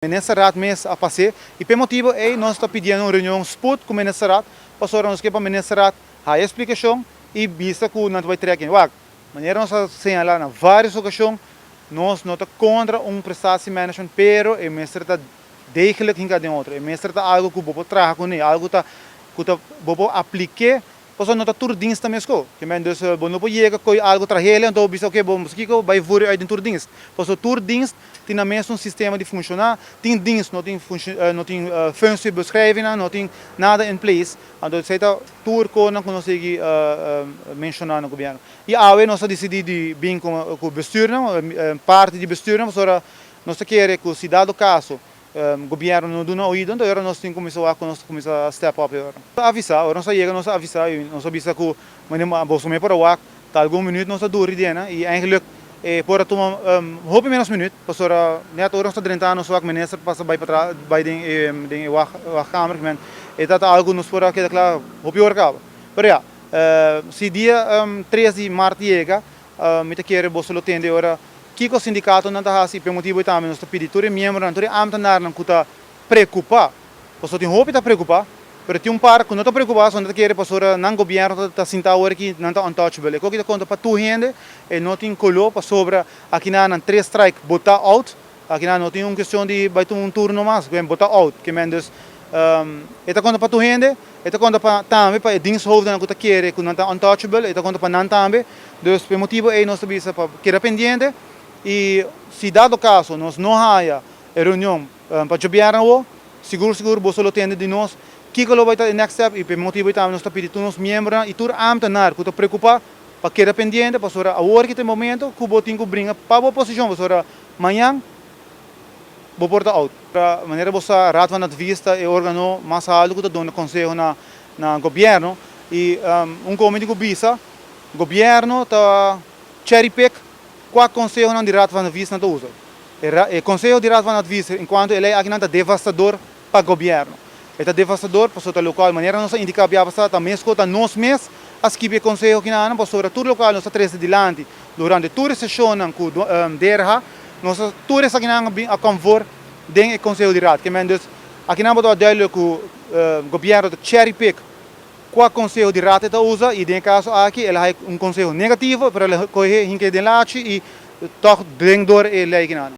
Ministerraad mes a pas'é i p'e motibu ei nos ta pidiendo un reunion sput ku Ministerraad pasobra nos ke pa Ministerraad haya splikashon i bisa ku nan ta bai trek in. Wak, manera nos a señalá na vários okashon, nos no ta kontra un prestatiemanagement pero e mester ta degelijk hinká den otro, e mester ta algu ku bo por traha kuné, algu ta ku ta bo por aplik'é. Pasobra no ta tur dienst ta mesco. Ke men dus bo no por yega koe algo trahele anto bo bisa oke bo kiko bai voer uit den tur dienst. Pasobra tur dienst tin nan mesun sistema di funciona, tin dienst no tin no tin functiebeschrijvingnan, no tin nada in place. Anto esei ta tur konan ku nos sigui menciona na gobierno. I awe nos a dicidi di bin ku bestuurnan, parti di bestuurnan pasobra nos ta kere ku si dado caso Gobierno no duna oido, enton ora nos tin cuminsa wak cu nos ta cuminsa step up e ora. Nos a avisa, ora nos a yega nos a avisa y nos a bisa cu manera boso me por a wak ta algun minuut nos ta duri dena y eigenlijk e por a tuma hopi menos minuut pasobra net ora nos ta drenta nos wak minister pasa bay patras bay den e den e wachtkamer kimen e ta ta algo cu nos por a keda cla hopi ora caba. Pero ya, si dia 3 di mart yega mi ta kere boso lo tende ora Kiko sindikatonan ta hasi? P'e motibu ei tambe nos ta pidi tur e miembronan, tur e ámtenarnan ku ta preokupá, pasobra tin hopi ta preokupá, pero tin un par ku no ta preokupá, so nan ta kere pasobra nan gobièrnu ta sintá awor aki, nan ta untouchable. E koki ta konta pa tur hende, e no tin koló pasobra akinan nan tres strike bo ta out, akinan no tin un kestion di bai tuma un turno mas, bo ta out. Ke men dus e ta konta pa tur hende, e ta konta pa tambe pa e diensthoofdennan ku ta kere ku nan ta untouchable, e ta konta pa nan tambe. Dus p'e motibu ei nos ta bisa pa keda pendiente i si dado kaso nos no haya e reunion pa djobièrnè awo, sigur sigur boso lo tende di nos kiko lo bai ta e next step i p'e motibu ei tambe nos ta pidi tur nos miembronan i tur ámtenar ku ta preokupá pa keda pendiente pasobra awor ki ta e momento ku bo tin ku bringa pa bo posishon pasobra mañan bo por ta out. Manera bo sa Raad van Advies ta e organo mas alto ku ta duna konseho na na gobièrnu i un komi tin ku bisa Gobierno ta cherry pick cua consehonan di Raad van Advies nan ta usa. E conseho di Raad van Advies en cuanto e ley akinan ta devastador pa gobierno. E ta devastador pasobra ta locual manera nos a indica bia pasa ta mesco ta nos mes a skibi e conseho akinan pasobra tur locual nos a trece dilanti durante tur e sesionnan cu DRH nos a tur esakinan a bin a come voor den e conseho di Raad. Ke men dus akinan bo ta duidelijk cu gobierno ta cherry pick Kua konseho di Raad e ta usa i den e kaso aki el a haña un konseho negativo pero el a kohe hink'e den lachi i tòg den dor e lei kinan.